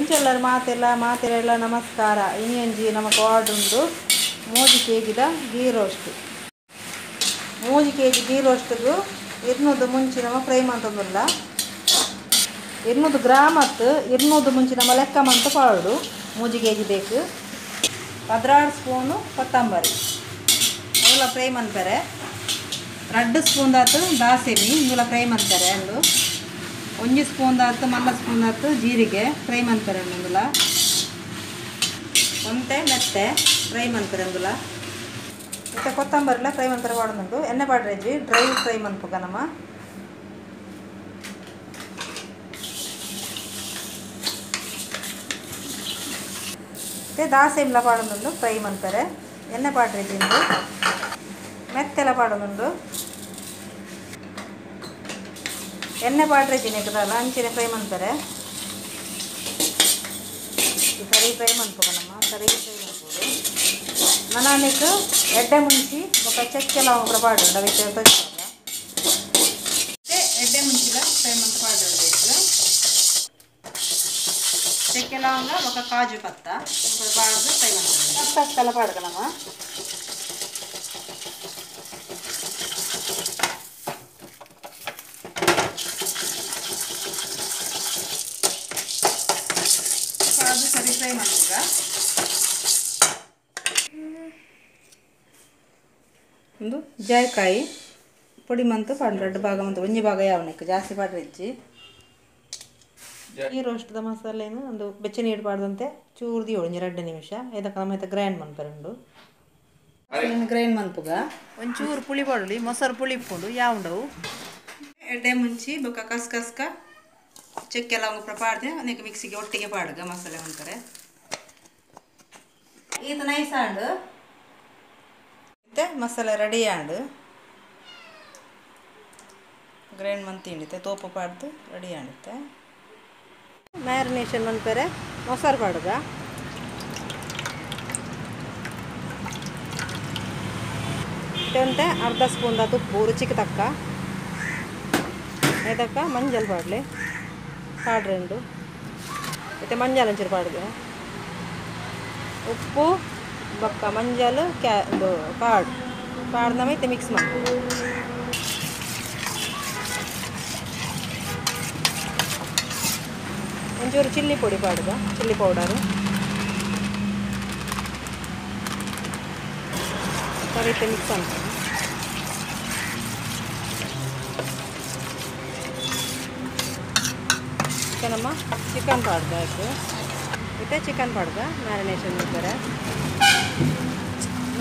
ಎಂಚೆಲ್ಲರು ಮಾತೆಲ್ಲ ಮಾತೆಲ್ಲ ನಮಸ್ಕಾರ. ಇನಿಯಂಜಿ ನಮಕ್ ಆರ್ಡರ್ ಉಂಡು 3 ಕೆಜಿದ ಗೀ ರೋಸ್ಟ್. 3 ಕೆಜಿ ಗೀ ರೋಸ್ಟ್ಗು 200 ಮುಂಚಿ ನಮ್ಮ ಫ್ರೈ ಮಂತೊಂದುಲ್ಲ. 200 ಗ್ರಾಮ್ ಅತ್ತು 200 ಮುಂಚಿ ನಮ್ಮ ಲೆಕ್ಕ ಮಂತ ಪಾಡು. 3 ಕೆಜಿ ಬೇಕು. 16 ಸ್ಪೂನು ಕೊತ್ತಂಬರಿ ಅವೆಲ್ಲ ಫ್ರೈ ಮಂತಾರೆ. 2 ಸ್ಪೂನ್ ದಾತು ದಾಸೆಮಿ ಇಂದುಲ ಫ್ರೈ ಮಂತಾರೆ. ಅಂದು 1 ಸ್ಪೂನ್ ದಾತು ಮಲ್ಲ ಸ್ಪೂನ್ ದಾತು ಜೀರಿಗೆ ಫ್ರೈ ಮಂತಾರೆ. ಅಂದುಲ ಒಂತೆ ಮೆತ್ತೆ ಫ್ರೈ ಮಂತಾರೆ. ಅಂದುಲ ಮತ್ತು ಕೊತ್ತಂಬರಿಲ ಫ್ರೈ ಮಂತಾರೆ ಪಾಡೋದುಂಟು. ಎಣ್ಣೆ ಪಾಡ್ರೆಜ್ಜಿ ಡ್ರೈ ಫ್ರೈ ಮನ್ಪುಗ ನಮ್ಮ. ಮತ್ತು ದಾಸೆಮ್ಲ ಪಾಡೋದುಂಟು ಫ್ರೈ ಮಂತಾರೆ. ಎಣ್ಣೆ ಪಾಡ್ರೆಜ್ಜಿ ಇಂದು ಮೆತ್ತೆಲ್ಲ ಪಾಡೋದುಂಟು. ಎಣ್ಣೆ ಪಾಡ್ರೆಜ್ಜಿ ನೆಕ್ಕದಲ್ಲ ಅಂಚಿನ ಫ್ರೈ ಮಂತಾರೆ. ಸರಿ ಫ್ರೈ ಮನ್ಪುಗ ನಮ್ಮ ಸರಿ ಫ್ರೈ ಮನ್ಪೋಡು. ನನಾನಿಕ್ ಎಡ್ಡೆ ಮುಂಚಿ ಬೊಕ ಚಕ್ಕೆ ಲವಂಗ ಪಾಡೋಡು ಅವಿತ ತೊಜ್ಜಾಗ. ಎಡ್ಡೆ ಮುಂಚಿಲ ಫ್ರೈ ಮಂತ್ ಪಾಡೋಡು. ಚಕ್ಕೆ ಲವಂಗ ಬೊಕ ಕಾಜು ಪತ್ತ ಪಾಡ್ದು ಫ್ರೈ ಮಂತಾರೆ. ಪತ್ತೆಲ್ಲ ಪಾಡ್ಗ ನಮ್ಮ. ಪಾಡ್ದು ಸರಿ ಫ್ರೈ ಮನ್ಪುಗ. ಒಂದು ಜಾಯ್ಕಾಯಿ ಪೊಡಿ ಮಂತು ಪಾಡು 2 ಭಾಗ ಮಂತು ಒಂಜಿ ಭಾಗ ಯಾವನಕ್ಕೆ ಜಾಸ್ತಿ ಪಾಡ್ರೆಜ್ಜಿ. ಈ ರೋಸ್ಟ್ದ ಮಸಾಲೆನು ಒಂದು ಬೆಚ್ಚ ನೀರು ಪಾಡ್ದಂತೆ ಚೂರ್ದಿ ಒಂಜಿ 2 ನಿಮಿಷ ಇದಕ್ಕೆ ನಮ್ಮ ಐತ ಗ್ರೈಂಡ್ ಮನ್ಪರುಂಡು. ಗ್ರೈಂಡ್ ಮನ್ಪುಗ ಒಂಚೂರು ಪುಳಿ ಪಾಡಲಿ ಮೊಸರು ಪುಳಿ ಇಪ್ಪುಂಡು ಯಾವುಂಡವು. ಎಡ್ಡೆ ಮುಂಚಿ ಬೊಕ್ಕ ಕಸ್ ಕಸ್ಕ ಚಕ್ಕೆ ಲವಂಗ ಪಾಡ್ದೆ ಅದಕ್ಕೆ ಮಿಕ್ಸಿಗೆ ಒಟ್ಟಿಗೆ ಪಾಡುಗ ಮಸಾಲೆ ಅಂತಾರೆ. ಇದು ನೈಸ್ ಆಂಡು ಮಸಾಲೆ ರೆಡಿ ಆಂಡು ಗ್ರೈಂಡ್ ಮಂತಿಂಡಿತ್ತೆ ತೋಪು ಪಾಡ್ದು ರೆಡಿ ಆಂಡುತ್ತೆ. ಮ್ಯಾರಿನೇಷನ್ ಮನ್ಪೆರೆ ಮೊಸರು ಪಾಡುಗ. ಮತ್ತೆ ಅರ್ಧ ಸ್ಪೂನ್ ತುಪ್ಪು ರುಚಿಗೆ ತಕ್ಕ ಇದಕ್ಕ ಮಂಜಲ್ ಪಾಡಲಿ ಪಾಡ್ರೆಂಡು. ಮತ್ತು ಮಂಜಲ್ ಒಂಚೂರು ಪಾಡುಗ. ಉಪ್ಪು ಬೊಕ್ಕ ಮಂಜಲ್ ಕ್ಯಾ ಪಾಡು ಪಾಡ್ದ ಮತ್ತೆ ಮಿಕ್ಸ್ ಮಾಡ್ಬೋದು. ಒಂಚೂರು ಚಿಲ್ಲಿ ಪೊಡಿ ಪಾಡುಗ, ಚಿಲ್ಲಿ ಪೌಡರು. ಸರಿ ಮಿಕ್ಸ್ ಅಂತ. ನಮ್ಮ ಚಿಕನ್ ಪಾಡ್ದ ಆಯ್ತು. ಮತ್ತು ಚಿಕನ್ ಪಾಡ್ದ ಮ್ಯಾರಿನೇಷನ್ ಮಾಡ್ತಾರೆ.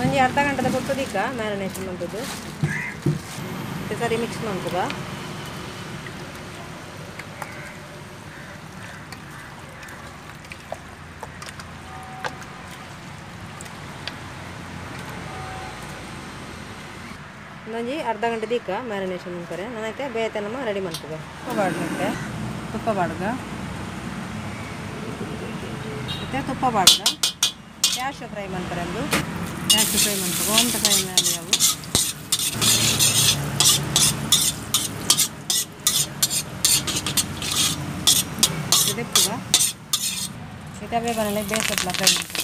ಒಂಜಿ ಅರ್ಧ ಗಂಟೆದ ಕೊಟ್ಟದಿಕ್ಕ ಮ್ಯಾರಿನೇಷನ್ ಮಂತದ್ದು. ಸರಿ ಮಿಕ್ಸ್ ಮನ್ಪುಗ. ಒಂಜಿ ಅರ್ಧ ಗಂಟೆ ದಿಕ್ಕ ಮ್ಯಾರಿನೇಷನ್ ಮನ್ಪರೆ. ನಾನೈತೆ ಬೇತೆ ನಮ್ಮ ರೆಡಿ ಮನ್ಪುಗ. ತುಪ್ಪ ಪಾಡ್ನೈತೆ ತುಪ್ಪ ಪಾಡ್ಗ. ಮತ್ತು ತುಪ್ಪ ಪಾಡ್ಗ ಕ್ಯಾಶ್ ಫ್ರೈ ಮನ್ಪರೆ. ಅಂದು ಕ್ಯಾಶ್ ಫ್ರೈ ಮನ್ಪುಗ ಒಂತ ಫ್ರೈ ಮಾಡಿ ಅವು. ಇದೆಪ್ಪುಗ ಇದವೇ ಬರಲೆ ಬೇಸಪ್ಲ ಫ್ರೈ ಮನ್ಪುಗ.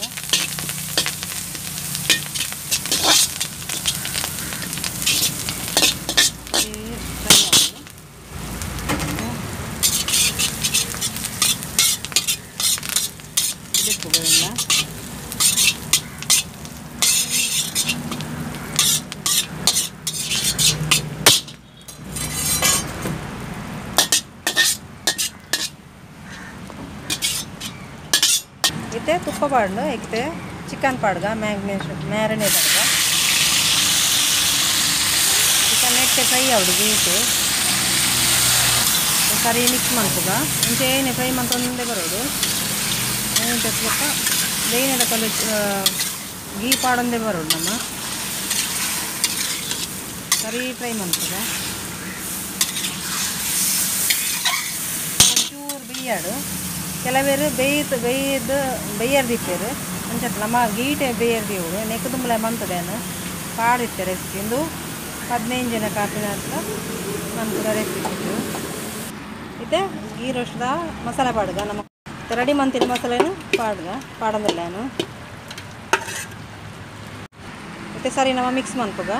ಇತ್ತೆ ತುಪ್ಪ ಪಾಡ್ಲು ಇತ್ತೆ ಚಿಕನ್ ಪಾಡ್ಗ ಮ್ಯಾರಿನೇಷನ್ ಮ್ಯಾರಿನೇಟ್ ಆಡ್ಗ. ಚಿಕನ್ ಎಟ್ಟೆ ಫ್ರೈ ಆವಡು ಗೀಟು ಸರಿ ಮಿಕ್ಸ್ ಮನ್ಪುಗ. ಇಂಚೇನೆ ಫ್ರೈ ಮಂತೊಂದೇ ಬರೋಡು. ಬೊಕ್ಕ ಬೇಯಿನ ಗೀ ಪಾಡೊಂದೇ ಬರೋಡು ನಮ್ಮ. ಸರಿ ಫ್ರೈ ಮನ್ಪುಗ. ಒಂಚೂರು ಬೇಯಾಡು. ಕೆಲವೇರು ಬೇಯ್ದು ಬೇಯ್ದು ಬೇಯರ್ದಿಪ್ಪೇರು ಅಂಚತ್ ನಮ್ಮ ಗೀಟೆ ಬೇಯರ್ದಿವಳು ನೆಕ್ ದುಂಬಲ ಮಂತದೇನು ಪಾಡಿತ್ತೆ ರೆಸಿಪಿ. ಇಂದು 15 ಜನ ಕಾಪಿನ ಹತ್ರ ಮನ್ಪುಗ ರೆಸಿಪಿ. ಇತ್ತೆ ಗೀ ರೋಸ್ಟ್ದ ಮಸಾಲೆ ಪಾಡುಗ ನಮ್ಮ. Ready ಮಂತಿನ ಮಸಾಲೆನು ಪಾಡ್ಗ ಪಾಡಂದಿಲ್ಲ ಮತ್ತೆ ಸರಿ ನಮ್ಮ ಮಿಕ್ಸ್ ಮನ್ಪುಗ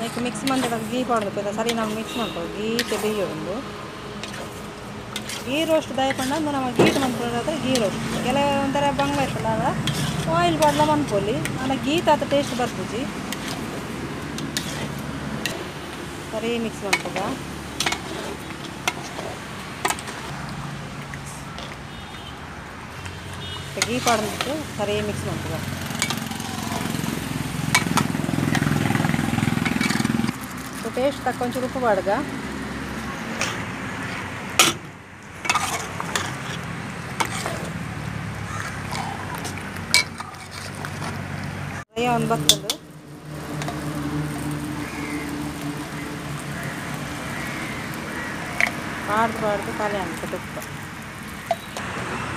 ಲೈಕ್ ಮಿಕ್ಸ್ ಮಂದ ಗೀ ಪಾಡಬೇಕು ಸರಿ ನಮ್ಮ ಮಿಕ್ಸ್ ಮನ್ಪು ಗೀತೆ ಬೇಯೋಂದು ಗೀ ರೋಸ್ಟ್ ದಾಯಪಂಡ ನಮ್ಮ ಗೀಟ್ ಮನ್ಪುಂಡು ಗೀ ರೋಸ್ಟ್ ಕೆಲವು ಒಂಥರ ಬಂಗ್ಲ ಇರ್ತಲ್ಲ ಆಯಿಲ್ ಪಾಡ್ಲ ಮನ್ಪೊಲಿ ಆಂಡ ಗೀತ ಆತ ಟೇಸ್ಟ್ ಬರ್ಪುಜಿ ಸರಿ ಮಿಕ್ಸ್ ಮನ್ಪುಗ ಗೀ ಪಾಡ್ಬಿಟ್ಟು ಸರಿ ಮಿಕ್ಸ್ ಮನ್ಪುಗ ಟೇಸ್ಟ್ ತಕ್ಕ ಒಂಚೂರು ಉಪ್ಪು ಪಾಡ್ಗ ಒಂದು ಬರ್ತದೆ ಪಾಡ್ದು ಪಾಡ್ದು ಖಾಲಿ ಅಂತ ತುಪ್ಪ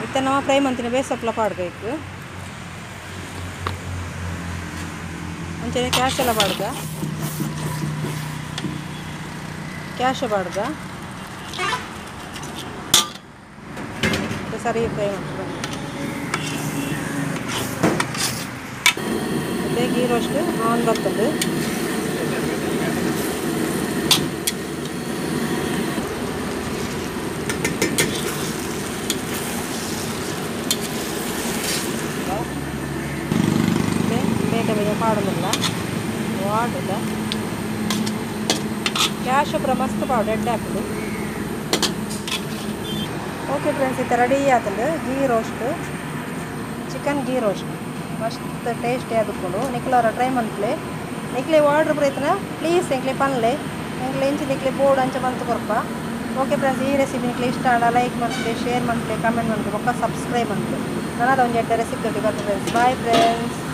ಇತ್ತೆ ನಮ್ಮ ಫ್ರೈ ಮಂತಿನ ಬೇಸಪ್ಪಲ ಪಾಡ್ಬೇಕು ಒಂಚೂರು ಕ್ಯಾಶ್ ಎಲ್ಲ ಪಾಡ್ಗ ಕ್ಯಾಶ್ ಪಾಡ್ಗ ಸರಿ ಫ್ರೈ ಮಾಡ್ತೀವಿ ಗೀ ರೋಸ್ಟ್ ಆನ್ ಬರ್ತದೆ ಬೇಗ ಬೇಗ ಪಾಡೋದಿಲ್ಲ ವಾಡಲ್ಲ ಕ್ಯಾಶ್ ಪೂರ ಮಸ್ತ್ ಪಾಡು ಎಡ್ಡೆ ಹಾಕೋದು. ಓಕೆ ಫ್ರೆಂಡ್ಸ್, ಈ ರೆಡಿ ಆತಂದು ghee roast, chicken ghee roast ಮಸ್ತ್ ಟೇಸ್ಟಿ ಆದುಕೊಂಡು ನಿಕ್ಲವರ ಟ್ರೈ ಮನ್ಪ್ಲೆ ನಿಕ್ಲೆ ಆರ್ಡ್ರ್ ಪ್ರಯತ್ನ ಪ್ಲೀಸ್ ಎಂಕ್ಲೆ ಪನ್ಲೆ ಎಂಕ್ಲೆ ಇಂಚ ನಿಕ್ಲೆ ಬೋರ್ಡ್ ಅಂಚ ಬಂತು ಕೊರ್ಪ. ಓಕೆ ಫ್ರೆಂಡ್ಸ್, ಈ ರೆಸಿಪಿ ನಿಕ್ಲೆ ಇಷ್ಟ ಆಡ ಲೈಕ್ ಮನ್ಪ್ಲೆ, ಶೇರ್ ಮನ್ಪ್ಲೆ, ಕಮೆಂಟ್ ಮನ್ಪ್ಲೆ, ಬೊಕ್ಕ ಸಬ್ಸ್ಕ್ರೈಬ್ ಮನ್ಪ್ಲೆ. ನಾನು ಅದೊಂದು ಎಡ್ಡೆ ರೆಸಿಪಿ ಬರ್ತೀನಿ friends. Bye friends.